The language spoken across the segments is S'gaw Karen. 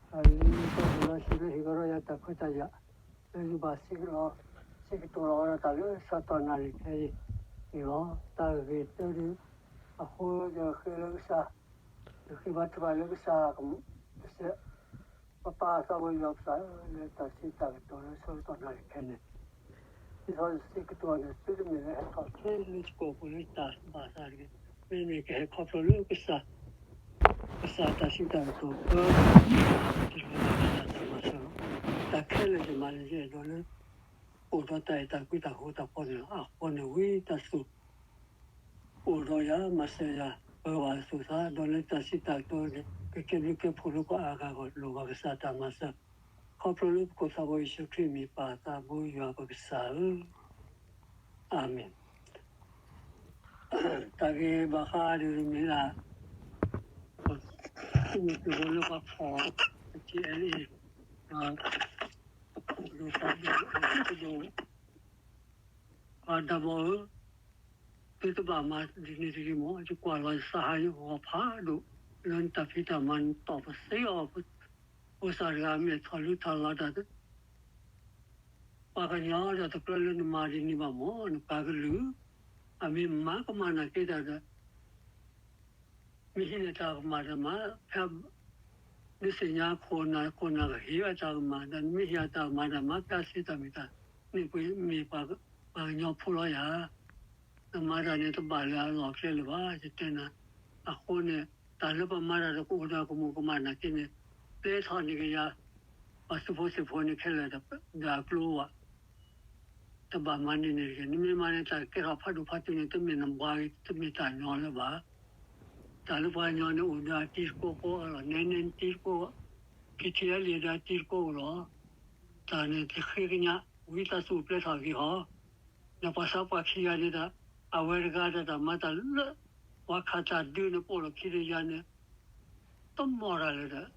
တၢ်လၢယကီၢ်ပူၤလီၢ်ဆံလၢဟ့ၣ်ကီၢ်ဒီးယၤတၢ်ခွဲးတၢ်ယာ် လၢယဘၣ်စံးကလီ စံးကတိၤလီၤဝဲဒၣ်တၢ်လၢဆၢကတီၢ်နၣ်ရံၣ်ခဲအံၤန့ၣ်လီၤ. တၢ်ဂ့ၢ်တၢဒုး အဃိယဃ့လၢကစၢ်, ယဃ့ဘါထုကဖၣ်လၢကစၢ် ကစၢ် ပပၢ်သးဘိယွၤကစၢ်ဧၢ, လၢတၢ်စံးတၢ်ကတိၤလၢဆၢကတီၢ်နၣ်ရံၣ်ခဲအံၤန့ၣ် ဒ်သိးယစံးကတိၤန့ၣ် သုတမ့ၢ်လၢဟဲထီၣ်ထဲလၢယကီၢ်ပူၤလၢတၢ်ဘၣ်သးတဂ့ၤ, မ့မ့ၢ်ကဟဲခီဖျိလၢကစၢ် ကစၢ်တၢ်စံးတၢ်ကတိၤ ကစၢ်တၢ်မၤစၢၤလီၤ. တၢ်ခဲလၢာ်ယမၤန့ၣ် ယအဲၣ်ဒိးလၢ အိၣ်ဒီးတၢ်အဲၣ်တၢ်ကွံတၢ်ဃူတၢ်ဖိးန့ၣ်လီၤ. အဃိန့ၣ် ဝံသးစူၤ အိၣ်ဒီးယၤ မၤစၢၤယၤ ပၢဘၣ်အသူၣ်အသး ဒီးလၢတၢ်စံးတၢ်ကတိၤန့ၣ် ကကဲဘျုးကဲဖှိၣ်လၢပှၤအါဂၤအဂီၢ် လိၣ်ဘၣ်ကစၢ်တၢ်မၤစၢၤ ခီဖျိလၢပခိၣ်သးဘိယ့ၣ်ၡူးခရံာ်အမံၤ ပၢ်သးဘိယွၤပကစၢ်ဧၢ, အၤမ့ၣ်. တၢ်ဂ့ၢ်ဘၣ်ဃးဒ်န့ၣ်မ့ၢ်ဒၣ် ပသုးမုၢ်သံၣ်ဘိလၢပှၤဖီၣ် KNLA ဒီး ပဒိၣ်ပဒိၣ် ပှၤဒၣ်ဘီဧၢ, သုတဘၣ်မၤဒ်န့ၣ်တဂ့ၤမၢ်, ယကွၢ်လီၤယသးဟးယဂီၤဖးဒိၣ် လၢနတၢ်ဖံးတၢ်မၤနတီၢ်ပသ့အီၤ, ဖိသၣ်တဂၤမ့ၢ်ထီၣ်လူၤထီၣ်လီၤတၢ် ပှၤကညီဒီးတကြၢးလၢနမၤဒ်န့ၣ်ဘၣ်မၢ်, နပှၤကလုာ် အမ့ၢ်မၤကမၣ်နာ်က့တၢ်ဒီး မ့ၢ်ဟံးန့ၢ်တၢ်ကမၣ်ဒီးမၤ, ဖဲ နသ့ၣ်ညါခိၣ်နၢ် ခိၣ်နၢ်ကဟ့ၣ်အတၢ်ကမၣ်ဒီး နမ့ၢ်ဟ့ၣ်အတၢ်ကမၣ်ဒီးမၤ ဖဲအစ့တၢ်မ့ၢ်တၢ်န့ၣ် ပမ့ၢ်ပှၤကညီဖိလီၤယၤ, နမၤတၢ်န့ၣ်တဘၣ်လၢအလီၢ်ကျဲလၢၤဘၣ် ယတဲနၤ, အဃိန့ၣ် တၢ်လၢပမၤတၢ်ဒီးကအိၣ်ဒီးကမူးကမၣ်နာ်က့န့ၣ် ပျဲထီၣ်န့ၢ်က့ၤယၤ ပှၤသုးဖိသံၣ်ဖိန့ၣ်ခဲလၢာ်ဒီးအကျိဘၣ် တဘၣ်မၤန့ၢ်န့ၣ်တဂ့ၤ, နမ့ၢ်မၤန့ၣ် တၢ်ကဲထီၣ်ဖးဒိၣ်ဖးထီန့ၣ် တမ့ၢ်နဘှါဂ့ၤ တမ့ၢ်တၢ်ညီလၢၤဘၣ်. တၢ်လၢပှၤကညီန့ၣ်အိၣ်ဒီးအတံၤသကိးကိးဂၤလီၤ, နဲနဲနတံၤသကိး, ခံထံၣ်အလံာ်ဒီးအတံၤသကိးလီၤ. တၢ်န့ၣ်တဃ့ကညး, ဝံသးစူၤပျဲထီၣ်က့ၤဟီ, ဒီးပှၤသးပှၢ်ခံဂၤန့ၣ်ဒီး အဝဲတဂၤဒီးတၢ်မၤတၢ်လၢ ပှၤခးတၢ်ဒုးန့ၣ် ပအိၣ်လီၢ်ခံဒီးယၤန့ၣ် တမီၢ်တၢ်လၢၤဒီး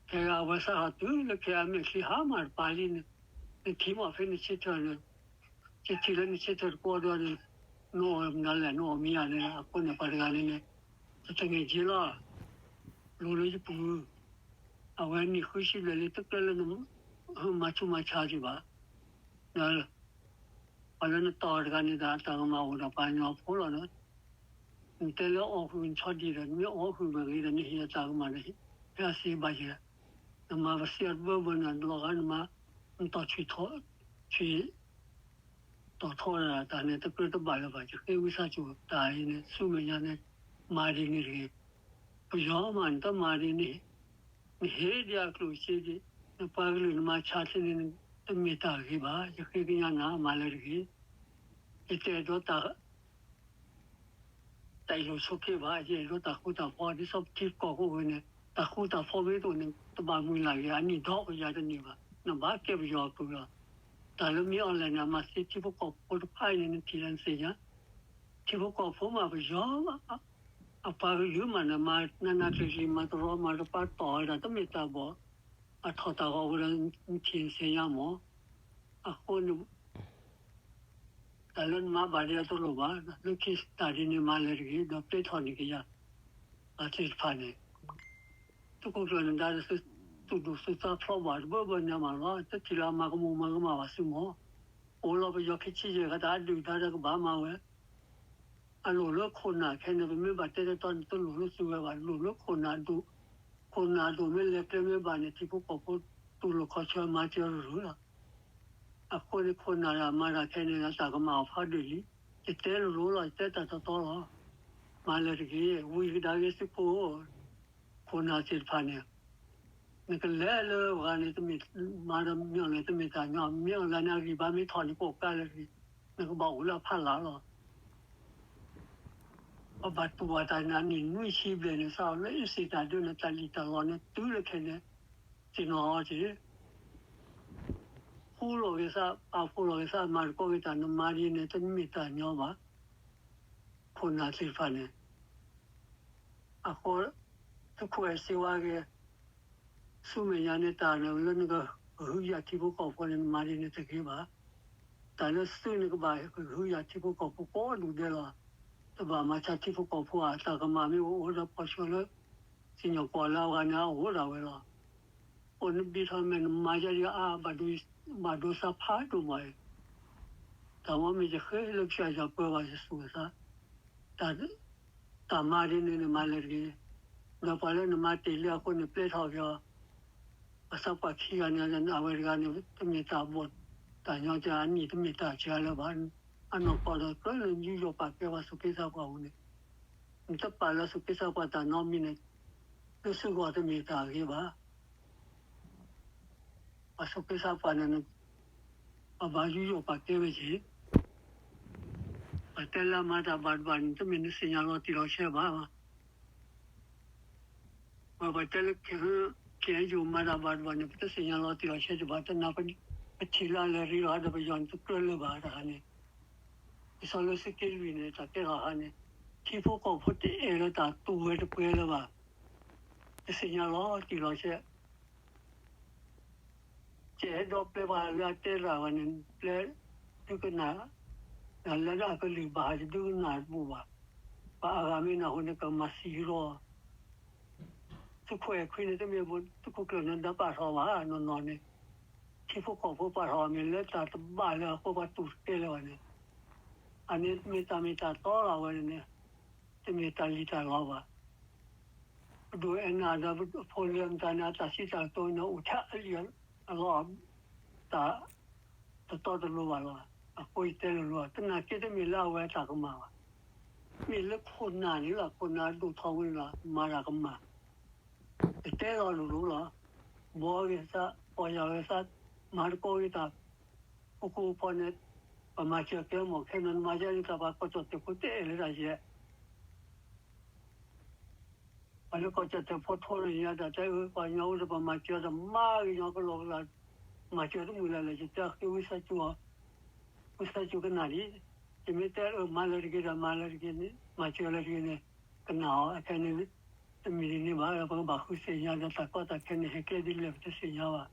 ခဲဂၤအဝဲစးထီၣ်တုၤလၢခဲအမဲာ်ချံဟါမၢ်တပၤလံန့ၣ်, နထံၣ်မီၢ်ဖဲနဆၢထၢၣ်န့ၣ်, ယထံၣ်လၢနဆၢထၢၣ်တကိးဒီးန့ၣ်, နအိၣ်မနုၤလဲၣ် နအိၣ်မံယၤန့ၣ်, အဃိန့ၣ်ပှၤတဂၤန့ၣ်န့ၣ်, တတဂ့ၤက့လီၤ, လိၤလၢယပူၤ, အဝဲနံၣ်ဃုဆံဘျဲၣ်လံ တကြၢးလၢန မၤဆူၣ်မၤဆါက့ၤဘၣ်, ဒီး ပှၤလၢနတီၢ်တဂၤန့ၣ်ဒီး အတၢ်ကမၣ်အိၣ်ဒီးပှၤကညီဖိလီၤန့ၣ်, နတဲလၢအီၣ်ဃုာ်နဆီဒံၣ်ဒီး နမ့ၢ်အီၣ်ဃုာ်မ့ၢ်ဂ့ၤဒီး နဟ့ၣ်အတၢ်ကမၣ်ဒီး ဖဲအစံးဘၣ်ယဲ, နမၤပစံးအီၤတဘၢဘၢန့ၣ် လီၤဂာ်နမၤ နတီၢ်ဆံး တီၢ်ထီၣ်ဒၣ်တၢ်န့ၣ် တကြၢးတဘၣ်လၢၤဘၣ်. ယဃ့ဝံသးစူၤတၢ်အံၤန့ၣ် ဆူမဲာ်ညါန့ၣ် မၤဒ်န့ၣ်တဂ့ၤ. ပယီၤမး နတမၤဒ်န့ၣ်, နဟ့ၣ်ဒံးအကျိၣ်စ့ဒံး, နပှၤကလုာ်နမၤဆါထဲန့ၣ် တမ့ၢ်တၢ်ဂ့ၤဘၣ်. ယဃ့ကညးနၤ မၤလၢၤတဂ့ၤ. ယတအဲၣ်ဒိးတၢ် တၢ်အ့ၣ်လိာ်ဆိးက့ဘၣ်, ယအဲၣ်ဒိးတၢ်ဃူတၢ်ဖိး, ဒ်သိးပထံပကီၢ်ဖိဝဲန့ၣ်, တၢ်ဃူတၢ်ဖိးမ့ၢ်တအိၣ်န့ၣ် တဘၣ်မုၢ်လၢ်ဂ့ၤ, အနံၣ်ဒီဘ့ၣ်ယၤတန့ၢ်ဘၣ်, နဘၣ်ကဲပယီၤအကုၢ်လီၤ. တၢ်လၢမ့ၢ် online န့ၣ် အမၤသံထံဖိကီၢ်ဖိတဖၣ်အံၤန့ၣ် နထံၣ်လၢနသ့ၣ်ညါ, ထံဖိကီၢ်ဖိမးပယီၤ, အပှၤကလုာ်မးန့ၣ် မၤနးနးကျံၤကျံၤ မၤတရီမၤတပါတီၢ်ဝဲဒၣ် တမ့ၢ်တၢ်ဘီၣ်, အထီၣ်တၢ်ဂီၤဝဲဒၣ် နထံၣ်နသ့ၣ်ညါမး, အဃိန့ၣ် တၢ်လၢနမၤဘၣ်ဒ်အတလိၣ်ဘၣ်, လၢခံတၢ်ဒ်န့ၣ်မၤလၢၤတဂ့ၤ, ဒီးပျဲထီၣ်န့ၢ်က့ၤယၤ, အသ့ၣ်တဖၣ်န့ၣ်, သုးခိၣ်ကျၢၢ်နဒါဒီးသုသူၣ်ဒူၣ်သုသးဖျိးဘၣ်တဘၢဘၢန့ၣ်မးလီၤ, တထံၣ်လၢအမၤကမူၤမၤကမၣ်ဘၣ်သုမး, အိၣ်လီၤပယီၤခံဆံယဲၢ်ဂၤတၢ်အဒုၣ်ဒါဒီးကဘၣ်မၤဝဲ အလိၣ်လၢခိၣ်နၢ်ခဲန့ၣ် ပမ့ၢ်ဘၣ်တဲတတီန့ၣ် တလိၣ်လၢသုဝဲဘၣ်, လိၣ်လၢခိၣ်နၢ်ဒိၣ်, ခိၣ်နၢ်ဒိၣ်မ့ၢ်လဲၤကျဲမ့ၢ်ဘၣ်န့ၣ် ထံဖိကီၢ်ဖိတူၢ်လိာ်ခီၣ်ဆၢမၤစၢၤရူၤရူၤလီၤ. အဃိန့ၣ် ခိၣ်နၢ်မၤတၢ်ခဲန့ၣ် တၢ်ကမၣ်အီၤဖးဒိၣ်လံ. ယတဲလိၤလိၤလီၤ, ယတဲတၢ်တီတီလီၤ. မၤလၢၤတဂ့ၤ, ဝံၤကဒါက့ၤသုးခိၣ် ခိၣ်နၢ်သ့ၣ်တဖၣ်န့ၣ် နကလဲၤလၢပှၤန့ၣ် တမ့ၢ်မၤဒီးမ့ၢ်အီၤလဲၣ် တမ့ၢ်တၢ်ညီ, မ့ၢ်အီၤလဲၣ်န့ၣ် အဂံၢ်ဘါမ့ၢ်ထီၣ်န့ၣ် ကိးကါလၢာ်တဂ့ၤ, နကဘၣ်အိၣ်လၢအဖီလာ်လီၤ. ပဘၣ်တူၢ်ဘၣ်တၢ်န့ၣ် အနံၣ်နွံဆံဘျဲၣ်န့ၣ် စးထီၣ်လၢအ့ၣ်စ့ၣ်တၢ်ဒုးန့ၣ် တၢ်လံၣ်တၢ်လီန့ၣ် တုၤလၢခဲန့ၣ် သ့ၣ်နီၣ်အီၤက့ၤ ဃူလိာ်က့ၤသး ပာ်ဖှိၣ်လိာ်က့ၤသး မၤသကိးက့ၤတၢ် နမၤဒ်န့ၣ် တမ့ၢ်တၢ်ညီဘၣ်. ခိၣ်နၢ်သ့ၣ်တဖၣ်န့ၣ် အဃိ သုးခိၣ်အဲၣ်စ့ဝါက့ၤ ဆူမဲာ်ညါန့ၣ် တၢ်န့ၣ်လၢနကဟုကယာ်ထံဖိကီၢ်ဖိန့ၣ် နမၤဒ်န့ၣ်တဂ့ၤဘၣ်. တၢ်လၢသုးန့ၣ်ကဘၣ်ကဟုကယာ်ထံဖိကီၢ်ဖိကိးဒူၣ်ဒဲးလီၤ. တဘၣ်မၤဆါထံဖိကီၢ်ဖိဧါ, တၢ်ကမၣ်မ့ၢ်အိၣ်ဒီးပှၤဆှၢလၢ စံၣ်ညီၣ်ကွီၢ်လၢအဂၤန့ၣ် အအိၣ်ဒၣ်ဝဲလီၤ. အိၣ်နဘ့ၣ်ထီၣ်မဲာ်နမၤယါဒံးအါ ဘၣ်ဒိသးဖးဒိၣ်မးအံၤ, တၢ်မ့ၢ်မ့ၢ်ယဃ့လၢကစၢ်ယွၤပၢဘၣ်ယသူၣ်သး, တၢ် တၢ်မၤဒ်န့ၣ်န့ၣ် မၤလၢတဂ့ၤ, ဒီးပှၤလၢနမၤတ့ၢ်လံအဃိန့ၣ် ပျဲထီၣ်က့ၤအီၤ, ပှၤသးပှၢ်ခံဂၤန့ၣ် အဝဲတဂၤန့ၣ် တမ့ၢ်တၢ်ဘီၣ်တၢ်ညီကဲ အနံၣ်တမ့ၢ်တၢ်ဆံးလၢၤဘၣ်, အနီၢ်ကီၢ်ဒီးကြၢးလၢယူးယီၣ်ပာ်ကဲပှၤသူၣ်က့သးပှၢ်အပူၤန့ၣ်, နတပာ်လၢသူၣ်က့သးပှၢ်တၢ်နီတမံၤန့ၣ် လၢသုဂီၢ်တမ့ၢ်တၢ်ဂ့ၤဘၣ်. ပှၤသူၣ်က့သးပှၢ်န့ၣ် ပဘၣ်ယူးယီၣ်ပာ်ကဲဝဲက့ၤ, ပတဲလၢအမၤတၢ်ဘၣ်တဘၣ်န့ၣ် တမ့ၢ်နသ့ၣ်ညါလီၤတံၢ်လီၤဆဲးဘၣ်. ပတဲလၢ ခ့ၣ်အဲၣ်ယူၣ် မၤတၢ်ဘၣ်တဘၣ်န့ၣ် ပတသ့ၣ်ညါလီၤတံၢ်လီၤဆဲးတဘၣ်, တနာ်ပထံၣ်လၢအလဲၤရ့လီၤဒီး ပယီၤန့ၣ်တကြၢးလၢၤဘၣ်တခါန့ၣ်, ဒ်သိးလၢသုးက့လွံၢ်န့ၣ် တၢ်ကဲထီၣ်အခါန့ၣ် ထံဖိကီၢ်ဖိတအဲၣ်လၢတၢ်တူၢ်ဝဲတပှဲၤလၢၤဘၣ်, တသ့ၣ်ညါလီၤတံၢ်လီၤဆဲး ကအဲၣ်ဒိးပျဲပှၤလၢအတဲတၢ်ဘၣ်န့ၣ် ပျဲဒုးကနၣ်, လၢအကလုၢ်ဘၣ်ဟးတဒုးကနၣ်တဘူၣ်ဘၣ်, ပှၤအါဂၤမ့ၢ်နၢ်ဟူန့ၣ် ကမၤသံလီၤ. သုးခိၣ်အဲၣ်ခွံန့ၣ် တမ့ၢ်သုးခိၣ်ကျၢၢ်န့ၣ် ဒီးပာ်ထီၣ်ဘၣ်နီၢ်နီၢ်န့ၣ်, ထံဖိကီၢ်ဖိပာ်ထီၣ်အမ့ၢ်လၢတၢ်တဘၣ်လၢအဃိပှၤတူၢ်တကဲလၢၤဘၣ်န့ၣ်, အန့ၣ်မ့ၢ်တၢ်မ့ၢ်တၢ်တီလီၤဝဲန့ၣ်, တမ့ၢ်တၢ်လံၣ်တၢ်လီဘၣ်. ပဒိၣ်အဲၣ်နၤဒီးဖိလၢမတၤန့ၣ် အတၢ်စံးတၢ်ကတိၤန့ၣ် အိၣ်ထဲအလံာ်အလီ တၢ်တတီတလိၤဘၣ်လီၤ. အဃိယတဲလိၤလိၤ တနာ်က့တမ့ၢ်လၢအဝဲအတၢ်ကမၣ်ဘၣ်, မ့ၢ်လၢခိၣ်နၢ်န့ၣ်လီၤ. ခိၣ်နၢ်ဒိၣ်ထီၣ်ဝဲန့ၣ်လီၤ မၤတၢ်ကမၣ်, ယတဲလီၤလိၤလိၤလီၤ. ဘှီဂ့ၤသး ပီၢ်ယၢ်ဂ့ၤသး မၤတကိးဂ့ၤတၢ် ဖိကိဖိန့ၣ် ပမၤစၢၤကဲမ့ၢ်ခဲန့ၣ် နမၤယဲန့ၣ် တၢ်ပှၤကီၢ်ကၠီၣ်တဲၣ်ဖိတအဲၣ်လၢတၢ်ယဲ ပှၤလၢကီၢ်ကၠီၣ်တဲၣ်ဖိထိန့ၣ် ယတၢ်တဲအၢ ပှၤကညီအိၣ်ဒီး ပမၤစၢၤဒီးမၤဂ့ၤညီကလီကလီ, မၤစၢၤတမုာ်လၢ်လၢ် ယတဲဃ့ဝံသးစူၤ, ဝံသးစူၤကနၣ်ဒံး, ယမ့ၢ်တဲအၢ မၤလၢတဂ့ၤဒီး မၤလၢတဂ့ၤန့ၣ် မၤစၢၤလၢတဂ့ၤန့ၣ် ကနၣ်အီၤ အခဲန့ၣ် တမ့ၢ်ဒ်န့ၣ်ဘၣ်, ပကဘၣ်ဃုသ့ၣ်ညါဒီး တၢ်ကီတၢ်ခဲန့ၣ် ဟဲကျဲဒ်လဲၣ် ပတသ့ၣ်ညါဘၣ်.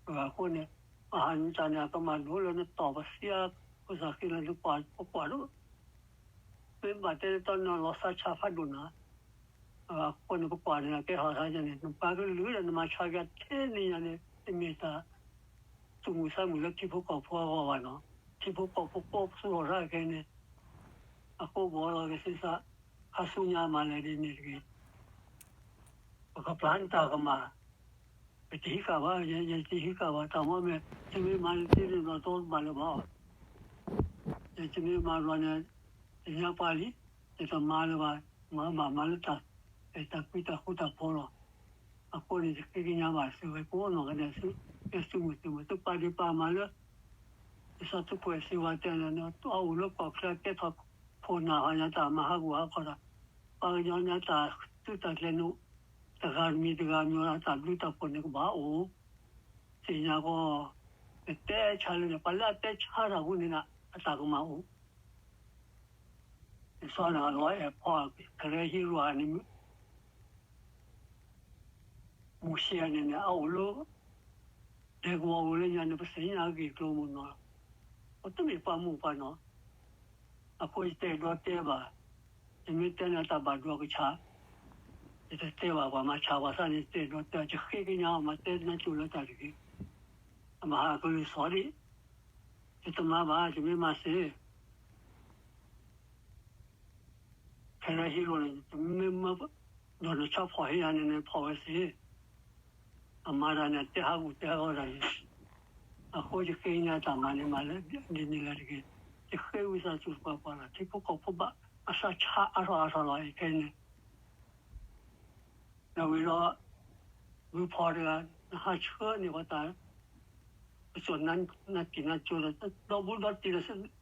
အဃိန့ၣ် ပဟးနုာ်တၢ်န့ၣ် အကမၣ်ဒိၣ်လၢနတီၢ်ပသံအါ, ပသးဃ့လၢနကွၢ် ပကွၢ်ဒိၣ် မ့ၢ်ဘၣ်တဲတတီၢ်န့ၣ် လီၤသးဆးဖးဒိၣ်နၤ, အဃိန့ၣ် ပကွၢ်န့ၣ် ကဲထီၣ်သးန့ၣ် နပှၤကလုာ်ဒီး နမၤဆါက့ၤထဲန့ၣ်ညါန့ၣ် တမ့ၢ်တၢ်သူၣ်မုာ်သးမုာ်လၢထံဖိကီၢ်ဖိအဂီၢ်ဘၣ်နီၤ, ထံဖိကီၢ်ဖိကိးပသူထီၣ်တၢ်ခဲန့ၣ် အဃိဘီလီၤက့ၤသ့သး, ခါဆူညါမၤလဲၣ်ဒ်န့ၣ်တဂ့ၤ, ပကပျၢ်နတၢ်ကမၣ်, ပတဟံးဃာ်ဘၣ်, ယတဟံးဃာ်ဘၣ်, တၢ်မ့ၢ်မ့ၢ် သုမ့ၢ်မၤန့ၣ် သုန့ၣ်ဘျီတဘၣ်လၢၤဘၣ်, ယတမ့ၢ်မၤဘျီန့ၣ် ယညါပှၢ်လံ, ယတမၤလၢၤဘၣ်, မၤဘၣ်မၤလၢတၢ်, တၢ်ကွံတၢ်ဃူတၢ်ဖိးလီၤ. အဃိန့ၣ် ယဃ့ကညးဘၣ်သုဝဲကိးနီၢ်ဂၤဒဲး, သုမုၢ်သုမုၢ် သုပာ်ဒ့ၣ်ပာ်မၤလၢ ဒ်သိးသုးခိၣ်အဲၣ်စ့ဝါတဲန့ၣ် အအိၣ်လၢကီၢ်ချၢကဲထီၣ်ခိၣ်နၢ်ဟီညါတၢ်မၤဟးဂူာ်ဟးဂီၤဒီး ပှၤကညီန့ၣ်အတၢ်သုးတၢ်ကျဲၤန့ၣ် တဂၤတမံၤတဂၤမံၤဒီး အတၢ်ဘျုးတၢ်ဖှိၣ်န့ၣ်ကဘၣ်အိၣ်, သ့ၣ်ညါကီး, ပတဲဆါလၢန့ၣ် ပှၤလၢအတဲဆါတၢ်ဖိန့ၣ် အတၢ်ကမၣ်အိၣ်, ဒ်သိးန့ၣ် အလီၤအဲၣ်ဖီ ကရၢဟံးရိၣ်န့ၣ် မုၢ်ဆ့ၣ်န့ၣ်န့ၣ် အအိၣ်လၢ ဒဲကဝီၤပူၤလၢညါန့ၣ် ပသ့ၣ်ညါအဂ့ၢ်အကျိၤမ့ၢ်နီၤ, ပတမ့ၢ်ပှၤမုာ်ပှၤနီၤ, အဃိယတအဲၣ်ဒိးတဲဘၣ်, ယမ့ၢ်တဲန့ၣ်တၢ်ဘၣ်ဒိအကဆး, ယတတဲဘၣ်ပှၤမၤဆါပှၤသးန့ၣ် ယတအဲၣ်ဒိးတဲ ယဃ့ကညးအီၤ မၤတဲနၢ်ကၠိလၢတၢ်တဂ့ၤ, အမၤဟးကလုၢ်သီဒံး, ယတမၤဘၣ် ယမ့ၢ်မၤသ့ ခဲလၢာ်ဟံးလိာ်န့ၣ် မ့ၢ်မၢ ဒီးနဆီဖီၣ်ဟ့ယၤန့ၣ် နဖီၣ်ဝဲသ့, အမၤတၢ်န့ၣ် တဲဟးဂူာ်တဲဟးဂီၤတၢ်န့ၣ်, အဃိယဃ့ကညးတၢ်မၤန့ၣ်မၤလၢဒ်န့ၣ်လၢတဂ့ၤ, ယဃ့ဝံသးစူၤပှၤပှၤလီၤ ထံဖိကီၢ်ဖိဘၣ်အသးဆါအါထီၣ်အါထီၣ်လီၤအံၤခဲအံၤန့ၣ်, ဒီးဝံၤဒီး ဘုဖီတဂၤ နဟးဆှၢန့ၢ်ပှၤတၢ် ပစိာ်နၢ်က့ၢ်နၢ်ကၠိဒီး ဒီဘူးဒီတံၢ်ဒီး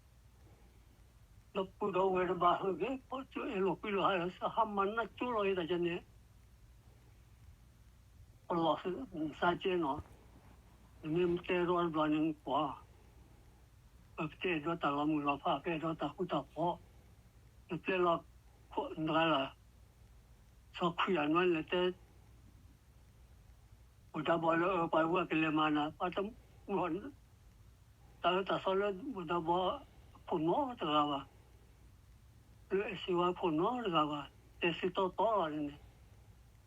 ဒီပုၢ်ဒီဝဲၢ်တဘၣ်ဟၢဂ့ၤ ပှၤကၠိအဲၣ်လိာ်ကွံလိာ်ဟးဒီး ဟးမၤနၢ်ကၠိလီၤဂ့ၤတၢ်ကန့ၣ်, ပလီၢ်သးကဲနီၤ, နမ့ၢ်တဲဒီတဘျီန့ၣ်ကွၢ်, ပတဲဒီးတၢ်လီၤမုၢ်လီၤဖး ပတဲဒီးတၢ်ဃူတၢ်ဖိး, နပျဲလီၤခိၣ်နဂၤလၢ်, စီၤခွံအနွဲၣ်လဲၤတဲ အိၣ်တၢ်ဘီလၢပှၤဝဲကလဲၤမၤနၤ ပှၤတမူလီၤ တၢ်လၢတၢ်သီလၢမုၢ်တၢ်ဘီခိၣ်နီတဂၤဘၣ်, လၢအဲၣ်စ့ဝါခိၣ်နီတဂၤဘၣ်, တဲသုတီတီလီၤန့ၣ်,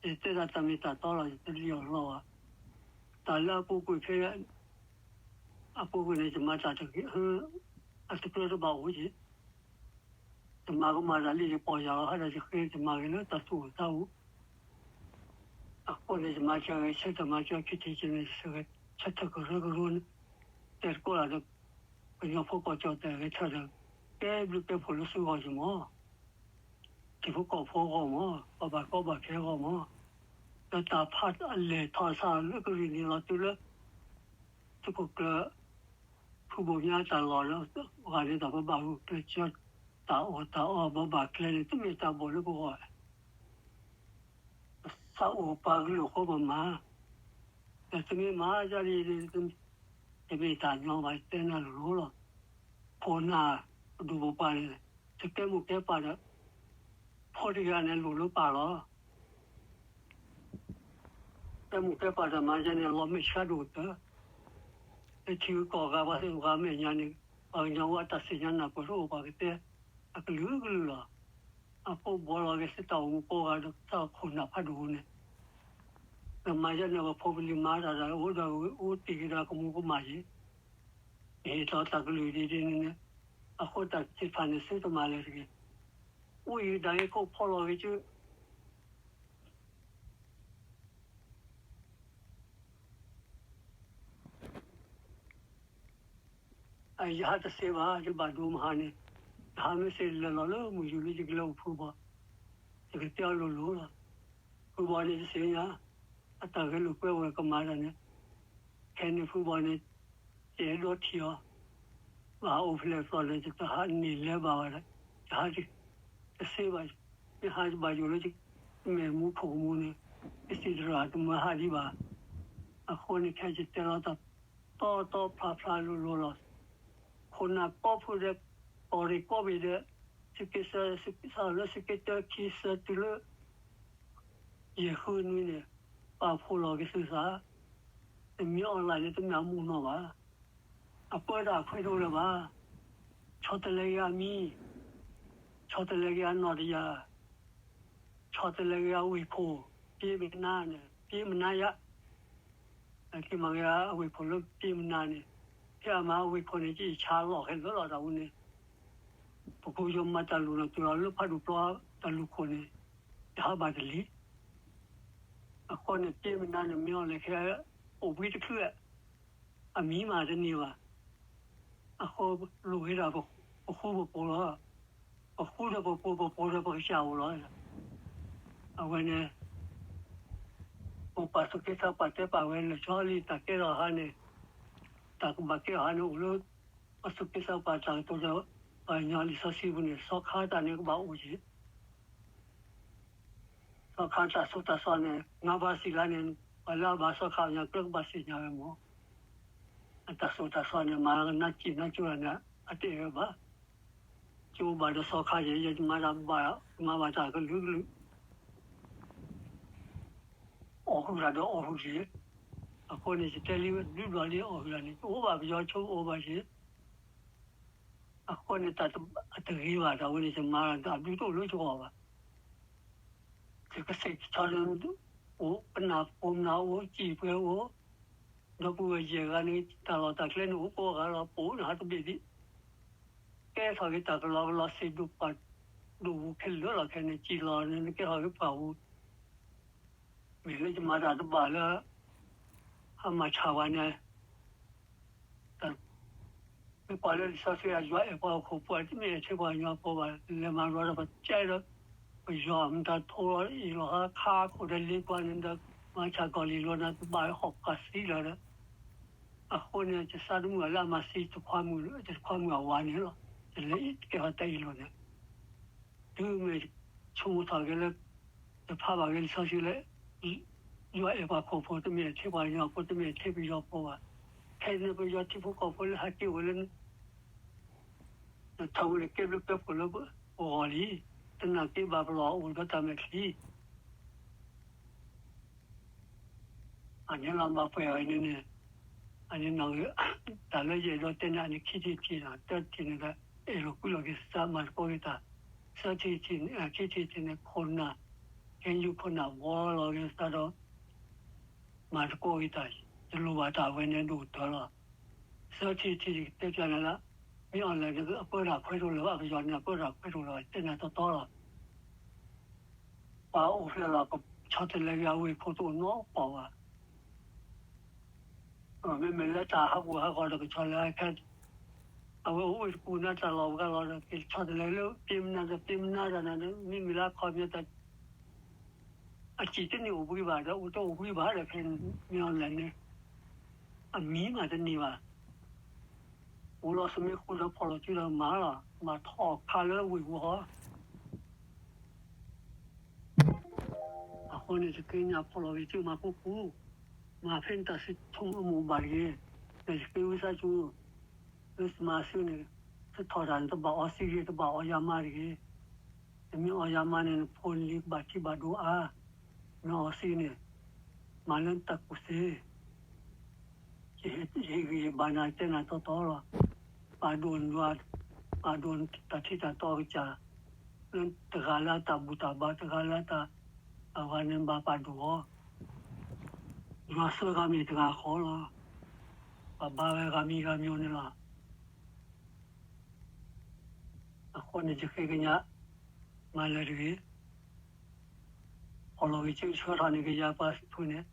ယတဲဒၣ်တၢ်မ့ၢ်တၢ်တီလီၤ ယတလံၣ်အီၤလီၤဘၣ်, တၢ်လၢအပူၤကွံာ်ဖဲ အပူၤကွံာ်န့ၣ် ယမၤတၢ်တဂ့ၤ, အတကြၢးတဘၣ်အိၣ်က့ၤ, ယမၤကမၣ်တၢ်လံ ယပီၢ်ယၢ်လီၤ ဟးဒီးယဃ့ ယမၤဂ့ၤလၢတၢ်သူၣ်အိၣ်သးအိၣ်, အဃိန့ၣ် ယမၤစၢၤဂဲၤဆၢထၢၣ် မၤစၢၤခံထံၣ်က့ၤန့ၣ် ယဆၢထၢၣ်ကရၢကရိန့ၣ် တဲတကိးလၢ ကညီဖိကီၢ်ကၠီၣ်တဲၣ်ဂဲၤဆၢထၢၣ်ဒီး ကဲဘျုးကဲဖှိၣ်လၢသုဂီၢ်ယမီၢ် တံၤဖိကီၢ်ဖိအဂီၢ်မီၢ် ပှၤဘၣ်ကီဘၣ်ခဲအဂီၢ်မီၢ်, ဒီးတၢ်ဖးအလဲၢ်ထီၣ်ဆၣ်လၢကရံၣ်နံၣ်လီၤတုၤလၢ သုးခိၣ်ကျၢၢ် ဖုဘိၣ်မၠါတၢ်လီၢ်လၢ ဂၤန့ၣ်တၢ်ပဘၣ်ဂုာ်ကျဲးစၢး တၢ်အီၣ်တၢ်အီဘၣ်ဘၣ်ကျဲန့ၣ် တမ့ၢ်တၢ်ဘီၣ်လၢပဂီၢ်, ပသးအိၣ်ပှၤကလုာ်အဃိပမၤ, ဒီးတမ့ၢ်မၤဒ်န့ၣ် တမ့ၢ်တၢ်ညီဘၣ် တဲနၤလိၤလိၤလီၤ. ခိၣ်နၢ်ပဒိၣ်ပပှၢ်န့ၣ် တကဲမိၢ်ကဲပၢ်ဒီး ဖိတဂၤန့ၣ်လိၣ်လၢပၢ်လီၤ. ကဲမိၢ်ကဲပၢ်ဒီးမၤယဲန့ၣ် လီၤမဲာ်ဆှးဒိၣ်ကတၢၢ်, လၢထံဂုၤကီၢ်ဂၤ ပှၤသ့ၣ်ပှၤမဲာ်ညါန့ၣ် ပှၤကညီဝဲအတၢ်သ့ၣ်ညါနၢ်ပၢၢ်တအိၣ် ပှၤကတဲအကလုာ်ကလုာ်လီၤ. အဖိဘှီလီၤက့ၤသုတၢ်အိၣ်မူကိးဂၤဒီး သးခိၣ်နၢ်ဖးဒိၣ်န့ၣ် ဒီးမၤယဲန့ၣ် ပဖိပလံၤမၤတၢ်ဒီး အိၣ်ဒီးအိၣ်တ့ၢ်က့ၤဒီးကမူကမၣ်ယဲ, ယဟ့ၣ်လီၤတၢ်ကလုာ်ဒ်န့ၣ်န့ၣ်, အဃိတၢ်သ့ၣ်တဖၣ်န့ၣ် သုတမၤလၢၤတဂ့ၤ. အိၣ်ယံၤဒၣ်အံၤခိၣ်ဖီလီၤက့ၤကၠၢ ယဟးတသ့ဘၣ်, ယဘၣ်ဒိမဟါန့ၣ်, ယဟးမ့ၢ်သ့လဲၤလီၤလၢမုၢ်ယူၤလၢယကလဲၤအိၣ်ဖုဘီ, ယကတဲအီၤလိၤလိၤလီၤ. ဖုဘီန့ၣ်ယသ့ၣ်ညါ, အတၢ်ဂဲၤလိာ်ကွဲဝဲကမၤတၢ်န့ၣ်, ခဲန့ၣ်ဖုဘီန့ၣ်, ယအဲၣ်ဒိးထံၣ်အီၤ, ဘၣ်ဟးအိၣ်ဖျဲၣ်ဖျီၣ်န့ၣ် ယတဟးန့ၢ်လဲၤဘၣ်ဘၣ်ဒီး, ယဟးတသ့ဘၣ်, မ့ၢ်ဟးယဘၣ်ယိၣ်လၢယမဲာ်မူခိၣ်ကမူန့ၣ်, ယသ့ၣ်တရၣ်တမၢဟးဒံးဘၣ်. အဃိန့ၣ်ခဲယတဲလီၤတၢ် တီတီဖျါဖျါလိၤလိၤလီၤ. ခိၣ်နၢ်ကီဖုဒီး ကီၢ်ရ့ၣ်ကီဘ့ၣ်ဒီး သုးက့သၢ သုးက့သၢလၢသုးက့တၢခံသၢတုၤလၢ ယဲၢ်ဃုနွံန့ၣ် ပာ်ဖှိၣ်လီၤက့ၤသုသး, တမ့ၢ်အီၣ်လဲၣ်န့ၣ် တမ့ၢ်အမူနီၢ်ဘၣ်. အပၢတၢ်အခွဲးတအိၣ်လၢၤဘၣ်. ဆီတလဲက့ၤအမံၤ, ဆီတလဲက့ၤအနီၢ်တယၢ်, ဆီတလဲက့ၤအဝ့ၢ်ခိၣ်, ပျ့မနါန့ၣ် ပျ့မနါယၤ က့ၤမၤက့ၤအဝ့ၢ်ခိၣ်လၢပျ့မနါန့ၣ်, ဖဲအမၤအဝ့ၢ်ခိၣ်န့ၣ် က့ၤဆါလီၤခဲလၢာ်လီၤတၢ်ဝဲန့ၣ်, ပကိယီၤမၤတၢ်လိၣ်လီၤတုၤလီၤလၢဖးဒိၣ်ပျီတၢ်လူၢ်ခိၣ်န့ၣ်, ယဟးဘၣ်တလံၤ. အဃိန့ၣ် ပျ့မနါန့ၣ် မ့ၢ်အီၣ်လဲၣ်ခဲ အိၣ်ဘှံးတချုး, အမံၤမးတန့ၢ်ဘၣ်. အဃိလိၣ်ဂ့ၤဒၣ်ပဃူပဖိးလီၤ. ပဃူဒီးပဖိး ပဖိးဒီးပကစၢ်အိၣ်လီၤ. အဝဲန့ၣ် ပပှၤသူၣ်က့သးပှၢ်တဲပာ်ဝဲလၢာ်ဆီလံ တၢ်ကဲထီၣ်ဟါန့ၣ်, တၢ်ကဘၣ်ကဲထီၣ်ဟါန့ၣ် အိၣ်လၢ ပှၤသူၣ်က့သးပှၢ်တၢ်ကတိၤဒီး ပှၤကညီလံာ်စီဆှံပူၤန့ၣ် စီၤခါတၢ်န့ၣ်ကဘၣ်အိၣ်က့ၤ စီၤခါတၢ်သိၣ်တၢ်သီန့ၣ် နဘၣ်သ့ၣ်ညါန့ၣ် ပှၤလၢအဘၣ်စီၤခါအီၤညါကျၢကဘၣ်သ့ၣ်ညါဝဲမး. အတၢ်သိၣ်တၢ်သီန့ၣ် မၤနကံၣ်နကၠိလၢန့ၣ် အတဲဝဲဘၣ်. ကၠိဘၣ်ဒီးစီၤခါယဲ ယမၤတၢ်ဘၣ် မၤဘၣ်တၢ်ကလုာ်ကလုာ် အီၣ်ဟုၣ်တၢ်ဒီးအီၣ်ဟုၣ်က့ၤ, အဃိန့ၣ် ယတဲလံဝဲဘျုးဘျီလံအီၣ်ဟုၣ်တၢ်န့ၣ် ယအိၣ်ဘၣ်ပယီၤဆိအိၣ်ဘၣ်က့ၤ, အဃိန့ၣ် တၢ်အတဂ့ၤဘၣ် တၢ်ဝဲန့ၣ် ယမၤတၢ်အဘျုးတအိၣ်လၢယဂီၢ်ဘၣ်. ယကစံးကဆီလၢ အိၣ်ပနၢ်ပိာ်မနုၤအိၣ် စံၣ်ပှဲၤအိၣ်, ဒီပုၢ်ဝဲၢ်ယဲၢ်ဂၤန့ၣ် တၢ်လီၢ်တၢ်ကျဲန့ၣ် အိၣ်ကိးဂၤလီၤ ပိာ်နဟးတဘ့ၣ်ဒံး, ကဲထီၣ်က့ၤတၢ်ကလီကလီ စံးဒိၣ်ပှၤဒိၣ်ပူၤခဲလၢာ်လီၤ ခဲန့ၣ် စံၣ်လီၤန့ၣ် ကဲထီၣ်က့ၤပှၤပူၤ မ့ၢ်လၢယမၤတၢ်တဘၣ်လၢ ဟးမၤဆါဝဲန့ၣ်, မ့ၢ်ပှၤလၢလံာ်စီဆှံအယွၤအဲၣ်ပှၤဟီၣ်ခိၣ်ဖိ တမ့ၢ်အဲၣ်ထဲပှၤကညီဖိဘၣ်, လဲၤမၤရီဒီးပတဲဒီး ပယီၤမတၤထိလီၤအ့ၣ်လီၤဟါခါခိၣ်ဒီးလ့ကွၢ်န့ၣ်ဒီး မၤဆါကီၢ်လံၢ်လီၤန့ၣ် တဘၣ်ဟီၣ်ကၢ်သံလီၤဒီး အဃိန့ၣ် ယသးတမုာ်လၢအမၤသံတခွါမုၣ် တခွါမုၣ်အဝၤန့ၣ်လီၤ. ယလဲၤအံၤတကဲထီၣ်တၢ်အ့ၣ်လိာ်န့ၣ် တုၤမ့ၢ်ဆိကမိၣ်ထီၣ်က့ၤလၢ ယဖးဘၣ်က့ၤလံာ်စီဆှံလၢ ယွၤအဲၣ်ပှၤဟီၣ်ခိၣ်ဖိ တမ့ၢ်ထဲပှၤကညီဖိ တမ့ၢ်ထဲပယီၤဖိဘၣ်. ခဲအံၤန့ၣ် ပယီၤထံဖိကီၢ်ဖိလၢဟဲက့ၤအိၣ်လၢ နထီၣ်ဝဲလၢကဲဘျုးကဲဖှိၣ်လၢပဂီၢ်လံ. တနာ်က့ဘၣ်ပလီၢ်အိၣ်ဒီးတၢ်မဲာ်ချံ အန့ၣ်လီၤ ဘၣ်ပှဲၤအီၤန့ၣ်န့ၣ် အန့ၣ်နီၢ်ဂ့ၤ တၢ်လၢယအဲၣ်ဒိးတဲန့ၣ် အန့ၣ်ခံထံၣ်တထံၣ်န့ၣ် တၢတထံၣ်န့ၣ်ဒီး အဲၣ်လိာ်ကွံလိာ်က့ၤသး မၤသကိးက့ၤတၢ်, သၢထံၣ်တထံၣ်န့ၣ် ခံထံၣ်တထံၣ်န့ၣ် ခိၣ်နၢ် ကဲယူၢ်ခိၣ်နၢ် ဘှီလီၤက့ၤသးဒီး မၤသကိးက့ၤတၢ် တလိၣ်ဘၣ်တၢ်ဝဲန့ၣ်ဒိၣ်ကတၢၢ်လီၤ. သၢထံၣ်တထံၣ် ယကတဲပျးနၤလၢ မ့ၢ်အီၤလဲၣ်န့ၣ် အပၢတၢ်ခွဲးတအိၣ်လၢၤဘၣ်, ပယီၤန့ၣ် အပၢတၢ်ခွဲးတအိၣ်လၢၤဘၣ်, တဲနၤတီတီလီၤ. ပှၤအိၣ်ဖျဲၣ်လီၤ ကဆီတလဲက့ၤအဝ့ၢ်ဖိတအိၣ်နီတပီၢ်ဘၣ်. မ့မ့ၢ်လၢတၢ်ဟးဂူာ်ဟးဂီၤဒီးကဆီတလဲခဲ အဝဲအိၣ်ဝ့ၢ်တကူၣ်နၤတၢ်လီၢ်ဝဲလီၤဒီး ကဆီတလဲလၢ ပ့မနၤဒီးပ့မနၤဒီးနၤ မ့မ့ၢ်လၢအခီပညီ အစံၣ်တန့ၢ်အိၣ်ဘှံးဘၣ်ဒီး အိၣ်တအိၣ်ဘှံးဘၣ်ဒီး ဖဲမ့ၢ်အီၤလဲၣ်န့ၣ် အမံၤမးတန့ၢ်ဘၣ်. အိၣ်လီၤ ဆမ့ၢ်ဃူဒီးဖီၣ်လီၤစုဒီးမၤလီၤ, မၤထီၣ်ခါလၢဝ့ၢ်ပူၤဃီ. အဃိန့ၣ် ယဃ့ကညးဖီၣ်လီၤဝံၤစုမၤခူခူ, မၤဖဲန့ၣ်တၢ်စံးထီၣ်အမိၢ်ဘၣ်တဂ့ၤ, ဒီးယဃ့ဝံသးစူၤ လၢမၤစုန့ၣ် သုထီၣ်တၢ်န့ၣ် တဘၣ်အီစံဂ့ၤ တဘၣ်အီယါမါတဂ့ၤ. နမ့ၢ်အီယါမါန့ၣ် နဖိနလံၤကဘၣ်ထံဘၣ်ဒိအါ, နအီစံန့ၣ် မၤလၢနတၢ်ကူၣ်သ့ ယဟ့ၣ်ဂံၢ်ဟ့ၣ်ဘါနၤ တဲနၤတီတီလီၤ. ပာ်ဒိၣ်နယွၤ, ပာ်ဒိၣ်တၢ်ထံတၢ်တီအကစၢ်, လၢတဂၤလၢအတၢ်ဘူၣ်တၢ်ဘါ တဂၤလၢအတၢ်အဂၤန့ၣ် ဘၣ်ပာ်ဒိၣ်အီၤ, ယွၤဆှၢဂၤမ့ၢ်တဂၤဃီလီၤ. ပှၤဘါဝဲဂၤမံၤဂၤမံၤန့ၣ်လီၤ. အဃိန့ၣ် ယဃ့ကညး မၤလၢာ်တဂ့ၤ, ဖီၣ်လီၤဂ့ၤ ကဆှၢထီၣ်န့ၢ်ကယၤပှၤစံးဖုန့ၣ်,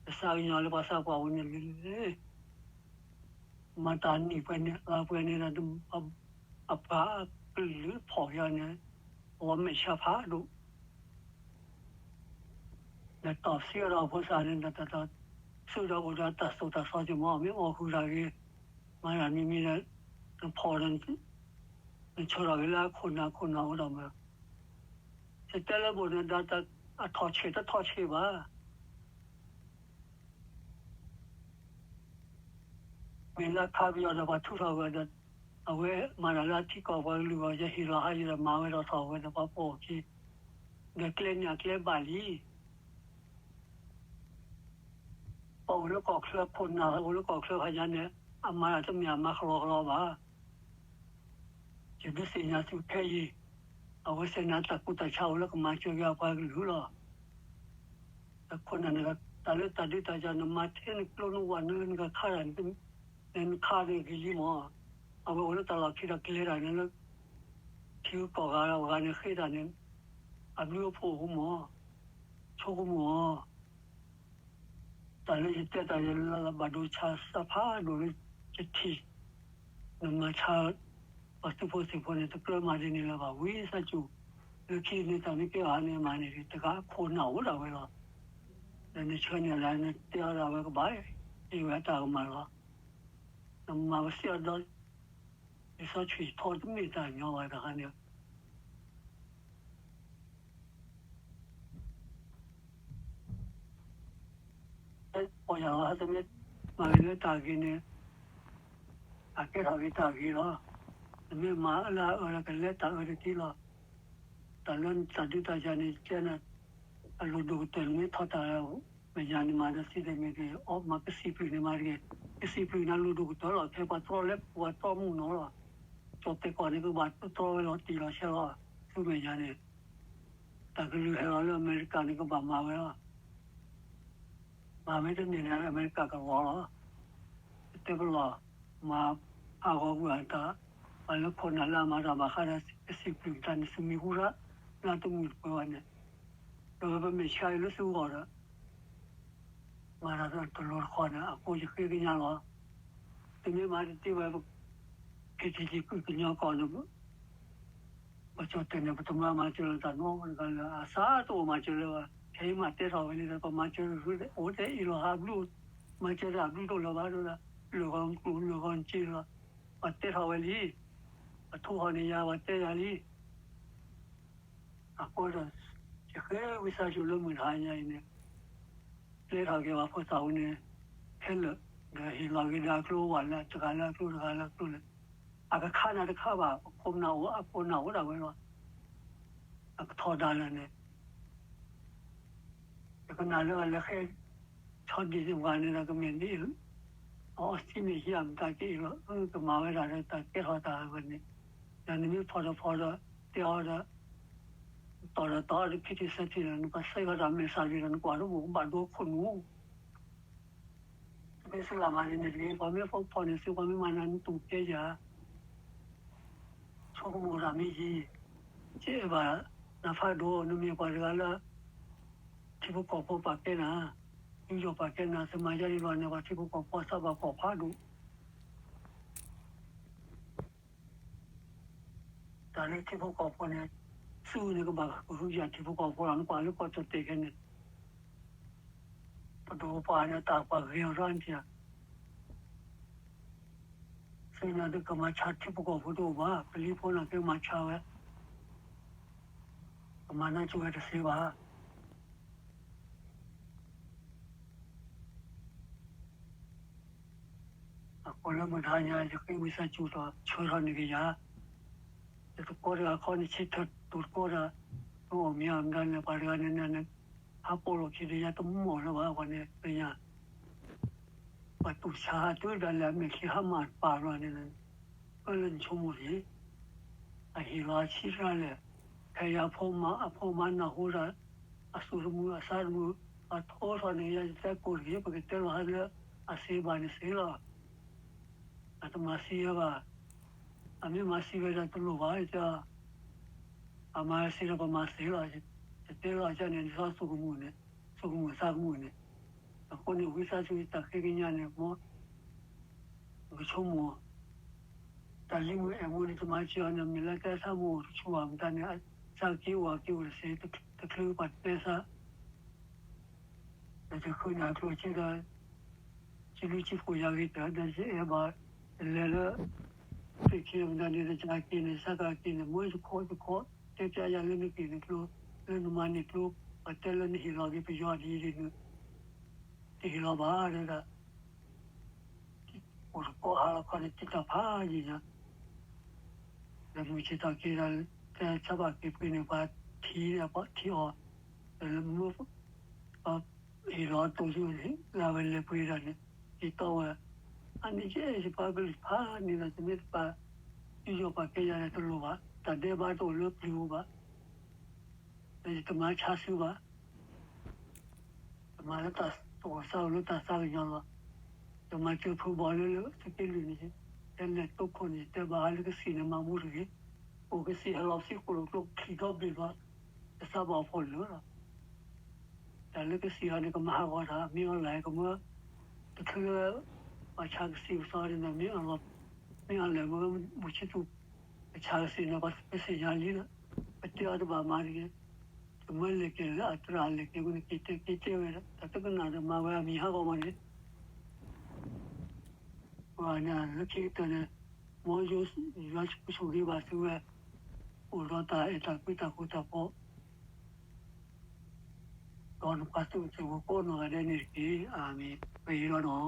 ယသးကညီၤလၢပှၤသးပှၢ်အိၣ်န့ၣ်လံ, မၤတၢ်နံၣ်ပှဲၤန့ၣ် လါပှဲၤန့ၣ်ဒီး အပှၤကလုာ်ဖီၣ်က့ၤအီၤန့ၣ် အဝဲမဲာ်ဆှးဖးဒိၣ် ဒီးတီၢ်စံးအီၤဒီးအဖိသၣ်န့ၣ် ဒီးတၢ်စုဒီးအိၣ်ဒီးတၢ်သိၣ်တၢ်သီက့ၤမး မ့ၢ်အီၣ်ဃုာ်တၢ်ဂ့ၤ, မၤတၢ်မံၤမံၤဒီး နဖီၣ်ဒီး နဆှၢထီၣ်က့ၤလၢအခိၣ်နၢ်ခိၣ်နၢ်အိၣ်ဒီးမး, ယတဲလၢဘိၣ်န့ၣ်ဒီး အထီၣ်ဆံးတထီၣ်ဆံးဘၣ်. မ့ၢ်လၢခါပယီၤဒီးပှၤထုးထီၣ်ဝဲဒီး အဝဲမၤတၢ်လၢအထံကီၢ်ပှၤကလုာ်အဂီၢ် ယဟ့ၣ်လီၤဟးယံၤဒီးမၤဝဲဒီးထီၣ်ဝဲဒီးပှၤပိာ်အခံ, ဒီးကျဲန့ၣ်အကျဲဘၣ်လံ. ပှၤအိၣ်လၢကီၢ်ချၢခိၣ်နၢ်အိၣ်လၢကီၢ်ချၢခါညါန့ၣ် အမၤတၢ်တမ့ၢ်အမၤကလီကလီဘၣ်. ယဒုးသ့ၣ်ညါသုခဲအံၤ, အဝဲသ့ၣ်န့ၣ် တၢ်ကူၣ်တၢ်ဆးအိၣ်လၢကမၤစၢၤက့ၤအပှၤကလုာ်လီၤ. အခိၣ်နၢ်န့ၣ် တၢ်လၢတၢ်ဒုးတၢ်ယၤ နမၤထဲနကျိနဝၣ်နလၢနကခါတၢ်န့ၣ် နခါန့ၣ်ဂ့ၤလံမး, အဝဲအိၣ်လၢတၢ်လီၢ်ခံဒီးကျဲတၢ်န့ၣ်လၢ ထံဂုၤကီၢ်ဂၤဒီးပှၤဂၤန့ၣ်ဃ့တၢ်န့ၣ် အဘျုးအဖှိၣ်အိၣ်မး, ဆိကမိၣ်အီၤ တၢ်လၢယတဲတၢ်ယဲလၢဘၣ်ဒိဆါသးဖးဒိၣ်လၢယထံၣ်, နမၤဆါ ပှၤသုးဖိသံၣ်ဖိန့ၣ် တကြၢးမၤဒ်န့ၣ်လၢၤဘၣ် ဝံသးစူၤ, လၢခံန့ၣ်တၢ်မ့ၢ်ကဲအီၤန့ၣ်မၤန့ၣ် တဂၤခိၣ်နၢ်အိၣ်ဒၣ်ဝဲလီၤ. ဒီးနဆၢန့ၢ်လၢနတဲအီၤဒၣ်ဝဲ ကဘၣ်အ့ၣ်ဝဲအတၢ်ကမၣ်လီၤ. နမၤပသ့အီၤဒီး လံာ်စီဆှံထီတမ့ၢ်တၢ်ညီဘၣ်တခါန့ၣ် ပီၢ်ယၢ်လီၤ တမ့ၢ်မၤဂ့ၤလၢတၢ်ဂ့ၤန့ၣ် အကဲထီၣ်က့ၤတၢ်ဂ့ၤလီၤ. နမ့ၢ်မၤလၢအအၢဒီးကလဲၤတၢ်အၢတက့ၢ်လီၤ. တၢ်လၢတၢ်ဒုးတၢ်ယၤန့ၣ် ကဲန့ၣ် အလိၣ်ဒိၣ်ကတၢၢ် နမ့ၢ်ထီၣ်တၢ်လၢ မဲာ်ညါန့ၣ်မၤဒီးသံတမ့ၢ်ဂ့ၤ အီၣ်မၤကသံၣ်ပျုၢ်န့ၣ်မၤတဂ့ၤ. ကသံၣ်ပျုၢ်န့ၣ်လိၣ်ဒိၣ်ကတၢၢ်လီၤ ဖဲပှၤတြီလၢပှၤတြီမုၢ်နီၤလီၤ. ကၠီၣ်တဲာ်ကီၢ်န့ၣ် ကဘၣ်တြီဝဲလီၤတံၢ်လီၤဆဲးလီၤ ဆူမဲာ်ညါန့ၣ် တၢ်ကလုၢ်ဟဲလီၤလၢအမဲရကၤန့ၣ် ကဘၣ်မၤဝဲလီၤ. မၤမ့ၢ်တန့ၢ်န့ၣ် အမဲရကၤကလီၤလီၤ. ပတဲပလီၢ် မၤဟးဂီၤကွံာ်အတၢ် ပှၤလၢခိၣ်နၢ်လၢအမၤတၢ်ဘၣ်ဃးဒီးကသံၣ်ပျုၢ်တၢ်န့ၣ် သုမံၤဟူရၣ် လၢတမုာ်တပှဲၤဘၣ်န့ၣ် ဒီးပမ့ၢ်ဆါအံၤလၢသုဂီၢ်ဒီး မၤတၢ်တလိၤတခီန့ၣ် အဃိယဃ့ကညးလီၤ. တမ့ၢ်မၤတသ့ဝဲ က့ၤထံၣ်က့ၤကွံာ်ကညီကီၢ်န့ၣ် ပကၠီၣ်တဲာ်န့ၣ် ပတမၤမၤစၢၤလၢတၢ်နီတဂၤလၢ အသးတအိၣ်မၤစၢၤလၢၤဘၣ်. ခဲအံၤမၤတဲထီၣ်ဝဲလံဒီး ပမၤစၢၤအိၣ်ထဲအံၤလီၤ ဟးဘျုး မၤစၢၤတၢ်ဘျုးတအိၣ်လၢၤဘၣ်ဒိၣ်ဒၣ် လၢာ်ဂီၤကျိၣ်လၢာ်ဂီၤစ့လီၤ. ပှၤတဲထီၣ်ဝဲလံ ပထိၣ်ဟီၣ်န့ၢ်ယၤ ပှၤတဲယၤလံ အဃိဒီး ယဃ့ဝံသးစူၤလၢမုၢ်တဟါညါအံၤန့ၣ် ပျဲထီၣ်က့ၤပှၤဖိသၣ်ဝဲန့ၣ် ခဲလၢာ် ဒီးဟ့ၣ်လီၤက့ၤဒီးအကျိဝဲလၢတဂၤလၢအကျိတဂၤလၢအကျိန့ၣ် အကခါနၤတခါဘၣ် ပခိၣ်ပနၢ်အိၣ်အခိၣ်နၢ်အိၣ်ဒၣ်ဝဲလီၤ. အကထီၣ်ဒၣ်လဲာ်န့ၣ် ယကနၣ်လၢအလဲၤဃဲ ဆီဒံၣ်တဝၤန့ၣ်ဒီးကမ့ၢ်န့ၣ် အအီသံးန့ၣ်ဟံးအမတၤက့အံၤလီၤ. ကမၤဝဲဒၣ်ဒီးတၢ်ကဲထီၣ်တၢ်အဂီၢ်န့ၣ် ဒီးနမ့ၢ်ဖီၣ်ဒီးဖီၣ်ဒီး တဲအီၤဒီး တီၢ်ဒီးတီၢ်အီၤဒီး ဖံးတံၢ်သၢတံၢ်ဒီး နပှၤဆဲးဃီၤတၢ်မဲာ်ဆှးလံဒီး နကွၢ်တအိၣ် ကဘၣ်ဒိခိၣ်နူာ် မ့ၢ်စူၢ်လၢ်မၤန့ၣ်တဂ့ၤ, ပှၤမ့ၢ်ဖီၣ်ဖီၣ်န့ၣ် စ့ပှၤမ့ၢ်မၤနၤနတူၢ်ကဲယၤ, ဆိကမိၣ်တၢ်မ့ၢ်ယံၤ, ကအဲၣ်ဘၣ်နဖးဒိၣ်, နမ့ၢ်ပှၤတဂၤလၢ ထံဖိကီၢ်ဖိပာ်ကဲနၤ, ယူးယီၣ်ပာ်ကဲနၤ, သမၤယါဒ်လီၤန့ၣ် ပှၤထံဖိကီၢ်ဖိသးဘၣ်ကီၢ်ဖးဒိၣ် တၢ်လၢထံဖိကီၢ်ဖိန့ၣ်, ဆူန့ၣ်ကဘၣ်ကဟုကယာ်ထံဖိကီၢ်ဖိလီၤ, နကွၢ်လၢကီၢ်တတဲာ်ခဲန့ၣ်, ပဒိၣ်ပပှၢ်န့ၣ်တၢ်ကွၢ်ဂ့ၤအီၤဒၣ်နထံၣ်ဧါ, ဆူန့ၣ်ကမၤဆါထံဖိကီၢ်ဖိတအိၣ်ဘၣ်, ပလံၤဖိန့ၣ်ကမၤဆါဝဲ, ကမၤနၢ်ကၠိဝဲတသ့ဘၣ်. အဃိလၢမုၢ်တဟါညါ ယဃ့ဝံသးစူၤဒီး ဆှၢထီၣ်န့ၢ်က့ၤယၤ, ယတကိးတဂၤခီန့ၣ် ဆ့ထၢၣ်တိၤတကိးဒီး, တအိၣ်မ့ၢ်အမတၤန့ၣ် ပှၤတဂၤန့ၣ်န့ၣ်, ဟးပိာ်လိာ်ခံဒီးယၤတမီၢ်လၢၤဘၣ်, ပှၤန့ၣ်သ့ၣ်ညါ, ပှၤတူၢ်ဆါဟးတုၤဒၣ်လဲာ် အမဲာ်ချံဟးမၢ်တပာ်လီၤန့ၣ်, ပၢလၢနဆိကမိၣ်န့ၣ် အဟ့ၣ်လီၤအဆံးတၢ်လဲၣ်, ဖဲယၤအဖိမါနၢ်ဟူဒီး, အသူၣ်တမုာ်အသးတမုာ်, အထိထီၣ်န့ၣ် ယၤယတဲကိၢ်တဂ့ၤ, ပကတဲလီၤဟးလၢအသ့ဘၣ်န့ၣ်သ့လီၤ. အတမၤသံဝဲဘၣ်, အမ့ၢ်မၤသံဝဲဒၣ်တလိၣ်ဘၣ်, အမၤသံဒီးပမၤသ့လီၤ, ယတဲလီၤအကန့ၣ် နသးသူၣ်ကမုာ်န့ၣ်, သူၣ်ကမုာ်သးကမုာ်န့ၣ်, အဃိန့ၣ်ဝံသးစူၤတၢ်ဃ့ကညးန့ၣ် မ် ပကဆိကမိၣ်, တၢ်လံမုၢ်အဲၣ်မူန့ၣ် တမၤစၢၤအီၤန့ၣ် မ့ၢ်လၢတၢ်သးမူအိၣ်တဆူၣ်ဘၣ်မတၤန့ၣ်, သးက့အိၣ်အက့အိၣ်တသ့, တချုးပှၤတဲသး, ဒီးယဃုန့ၢ်အကျိၣ်စ့ဒီး, စံးဘျုးစံးဖှိၣ်ယၤဂ့ၤတၢၢ်ဒီးယအဲၣ်ဘၣ်, ယလဲၤလၢ သ့ၣ်ခံမတၤန့ၣ်ဒီး ယက့ၤန့ၣ် သးကက့ၤန့ၣ် မ့ၢ်ယခိၣ်ယခိၣ် တဲပျးယၤလၢနက့ၤန့ၣ်ကျိ, လၢနမၤန့ၢ်ကျိ, ပှၤတဲလၢနဟ့ၣ်လီၤက့ၤပယီၤဒ်အံၤဒ်နုၤ, တဟ့ၣ်လီၤဘၣ်ဒီး အိၣ်တကိးဟးလီၤခီန့ၣ် တံာ်တာ်ဖးယံာ်ညါ, ဒီးမုၢ်ဆ့ၣ်ထီၣ်က့ၤဒီး တဲဆါဘၣ်က့ၤပှ့ၤန့ၣ် ပှၤထံၣ်ဒီးပှၤထံၣ်အီၤ, ဒီးလၢမ့ၢ်ပှၤဟ့ၣ်လီၤတိၢ်ဆူၣ်လၢဝဲလဲၤပှ့ၤဒၣ်န့ၣ်, ယတီဝဲ, အန့ၣ်ယဲယပှၤကလုာ်တဖၣ်န့ၣ်ဒီး တမ့ၢ်တပာ် ယူးယီၣ်ပာ်ကဲယၤန့ၣ်တလိၣ်ဘၣ်, တၢ်ဒဲးဘးတအိၣ်လၢပျုၤပူၤဘၣ်, ဒီးယတမၤဆါသုဘၣ် တမၤလၢတၢ်သူၣ်အိၣ်သးအိၣ်လၢတၢ်သးကညီၤလီၤ. ယမၤစၢၤဖုဘီလၢလၢသုးက့လွံၢ်န့ၣ်, ယလဲၤတိခိၣ်န့ၣ် ယတဲဘၣ်အါလၢကသံၣ်န့ၣ်မၤမူတဂ့ၤ, အိၣ်ကသံၣ်ဟဲလီၤသံဃိၣ်လိာ်ကျိချံဒီဘ့ၣ်ဘျီ, ယသးဘၣ်အဖီၣ်လၢာ်လီၤ. တၢ်လၢကသံၣ်အီၤန့ၣ် ကမၤဟးဂီၤတၢ် မ့ၢ်အီၤလဲၣ်ကမၢ, တချုးလၢ ပှၤဆါကသံၣ်ပသီန့ၣ် မ့ၢ်အီၤလဲၣ်မၢ မုၢ်ဆံသူၣ် ပဆါကသံၣ်န့ၣ် ပှၤကသ့ၣ်ညါလံလီၤ, ပတဲအီၤတဘၣ်မၤတဂ့ၤ, ကမၢလဲၤက့ၤလၢအတြၢ်လဲၤက့ၤဝဲန့ၣ် က့ၤတဲက့ၤတဲဝဲဒၣ် တၢ်တကနၣ်ဒီးမၤဝဲအမံၤဟးဂီၤမးန့ၣ် ပှၤန့ၣ်လၢခံကတၢၢ်န့ၣ် မ်ယွၤဆိၣ်ဂ့ၤဘၣ်သုဝဲ, အိၣ်ဒီးတၢ်အဲၣ်တၢ်ကွံတၢ်ဃူတၢ်ဖိး, ဒီးနပှၤသူၣ်က့ၣ်ဖိကိးနီၢ်ဂၤဒဲးန့ၣ်တက့ၢ်. အၤမ့ၣ်. ပှဲၤအံၤလီၤနီၤ.